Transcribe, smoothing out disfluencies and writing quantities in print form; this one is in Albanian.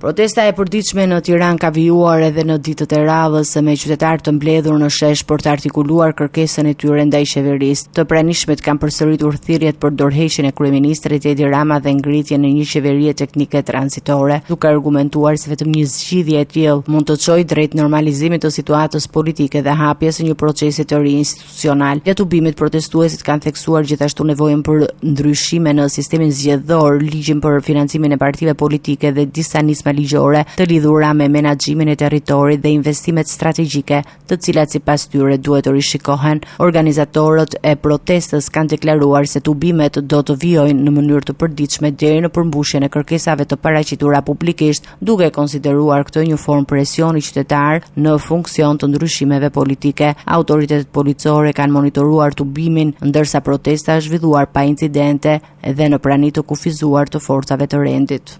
Protesta e përditshme në Tiranë ka vijuar edhe në ditët e radhës me qytetarë të mbledhur në shesh për të artikuluar kërkesën e tyre ndaj qeverisë. Të pranishmit kanë përsëritur thirrjet për dorëheqjen e kryeministrit Edi Rama dhe ngritjen e një qeverie teknike tranzitore, duke argumentuar se vetëm një zgjidhje e tillë mund të çojë drejt normalizimit të situatës politike dhe hapjes së një procesi të ri institucional. Gjatë tubimit, protestuesit kanë theksuar gjithashtu nevojën për ndryshime në sistemin zgjedhor, ligjin për financimin e partive politike dhe disa nisma ligjore të lidhura me menaxhimin e territorit dhe investimet strategjike, të cilat sipas tyre duhet të rishikohen. Organizatorët e protestës kanë deklaruar se tubimet do të vijojnë në mënyrë të përditshme deri në përmbushjen e kërkesave të paraqitura publikisht duke e konsideruar këtë një formë presioni qytetar në funksion të ndryshimeve politike. Autoritetet policore kanë monitoruar tubimin, ndërsa protesta është zhvilluar pa incidente dhe në prani të kufizuar të forcave të rendit.